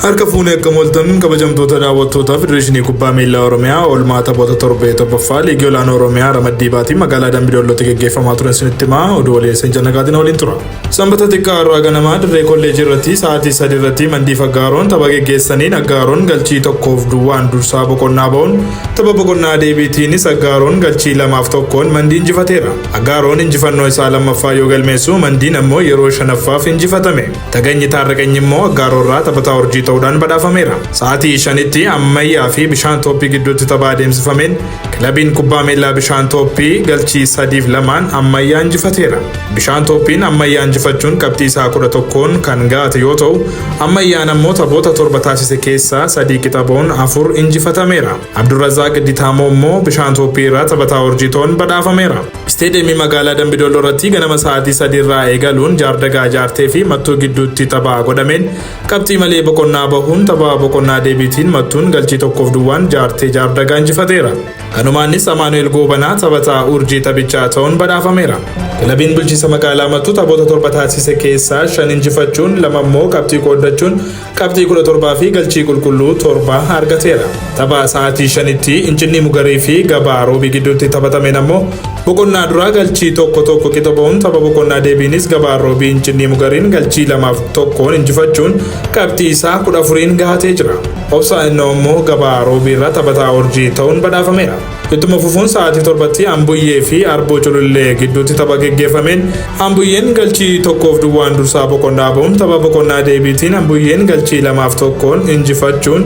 Harka fuunee akkam ooltan kabajamtoota daawwattoota Federeeshinii Kubbaa Miillaa Oromiyaa oolmaa taphoota torbee torbaffaa Liigii Olaanoo Oromiyaa ramaddii baatii magaalaa Dambidollootti geggeeffamaa turan isinitti himaa oduu waliin isin jannagaatiin waliin tura. Sanbata xiqqaa har'aa ganamaa dirree kolleejii irratti sa'aatii 3 irratti Mandiif Aggaaroon tapha geggeessaniin Aggaaroon galchii 1f duwwaan dursaa boqonnaa ba'uun tapha boqonnaa deebiitiinis Aggaaroon galchii 2f 1n Mandii injifateera. Aggaaroon injifannoo isaa lammaffaa yoo galmeessu Mandiin ammoo yeroo shanaffaaf injifatame. Taganyi Taarraqanyi immoo Aggaaroorraa taphataa urjii ta'uudhaan badhaafameera. Sa'aatii 5tti Ammayyaa fi Bishaan Tooppii gidduutti tapha adeemsifameen kilabiin kubbaa miillaa Bishaan Tooppii galchii 3f 2n Ammayyaa injifateera. Bishaan Tooppiin Ammayyaa injifachuun qabxii isaa 11n kan ga'ate yoo ta'u, Ammayyaan ammoo taphoota torba taasise keessaa sadii qixa ba'uun afur injifatameera. Abdurrazaaq Ditaamoo immoo Bishaan Tooppii irraa taphataa urjii ta'uun badhaafameera. Isteediyeemii magaalaa Dambidolloo irratti ganama sa'aatii 3 irraa eegaluun Jaardagaa Jaartee fi Mattuu gidduutti tapha godhameen qabxii malee boqonnaa bahuun tapha boqonnaa deebiitiin Mattuun galchii 1f duwwaan Jaartee Jaardagaa injifateera. Kanumaanis Amaanu'eel Goobanaa taphataa urjii taphichaa ta'uun badhaafameera. Kilabiin bulchiinsa magaalaa Mattuu taphoota torba taasise keessaa shan injifachuun lama immoo qabxii qooddachuun qabxii 17 fi galchii qulqulluu torba argateera. Tapha sa'aatii 5tti Incinnii Mugarii fi Gabaa Roobii gidduutti taphatameen ammoo boqonnaa duraa galchii 1-1 qixa ba'uun tapha boqonnaa deebiinis Gabaa Roobii Incinnii Mugariin galchii 2f 1n injifachuun qabxii isaa 14n gahatee jira. Obsaa Innoo immoo Gabaa Roobii irraa taphataa urjii ta'uun badhaafameera. Ittuma fufuun sa'aatii 7tti Ambuyyee fi Arboo Culullee gidduutti tapha geggeeffameen Ambuyyeen galchii 1f duwwaan dursaa boqonnaa ba'uun tapha boqonnaa deebiitiin Ambuyyeen galchii 2f 1n injifachuun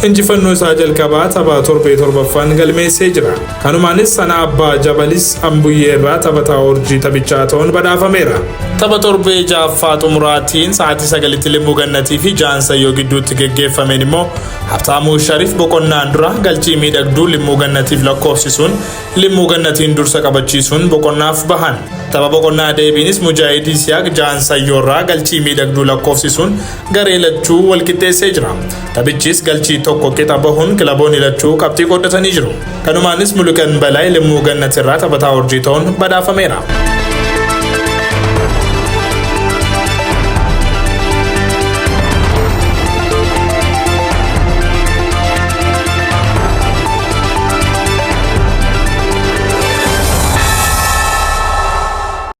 injifannoo isaa jalqabaa tapha torbee torbaffaan galmeessee jira. Kanumaanis sana abbaa Jabalis Ambuyyee irraa taphataa urjii taphichaa ta'uun badhaafameera. Tapha torbee ja'affaa xumuraatiin sa'aatii 9tti Limmuu Gannatii fi Jaansayyoo gidduutti geggeeffameen immoo Habtaamuu Sharif boqonnaan dura galchii miidhagduu Limmuu Gannatiif lakkoofsisuun Limmuu Gannatiin dursa qabachiisuun boqonnaaf bahan. Tapha boqonnaa deebiinis Mujaahid Yisihaaq Jaansayyoorraa galchii miidhagduu lakkoofsisuun garee lachuu walqixxeessee jira. Taphichis galchii tokko qixa bahuun kilaboonni lachuu qabxii qooddatanii jiru. Kanumaanis Muluqan Balaay Limmuu Gannatirraa taphataa urjii ta'uun badhaafameera.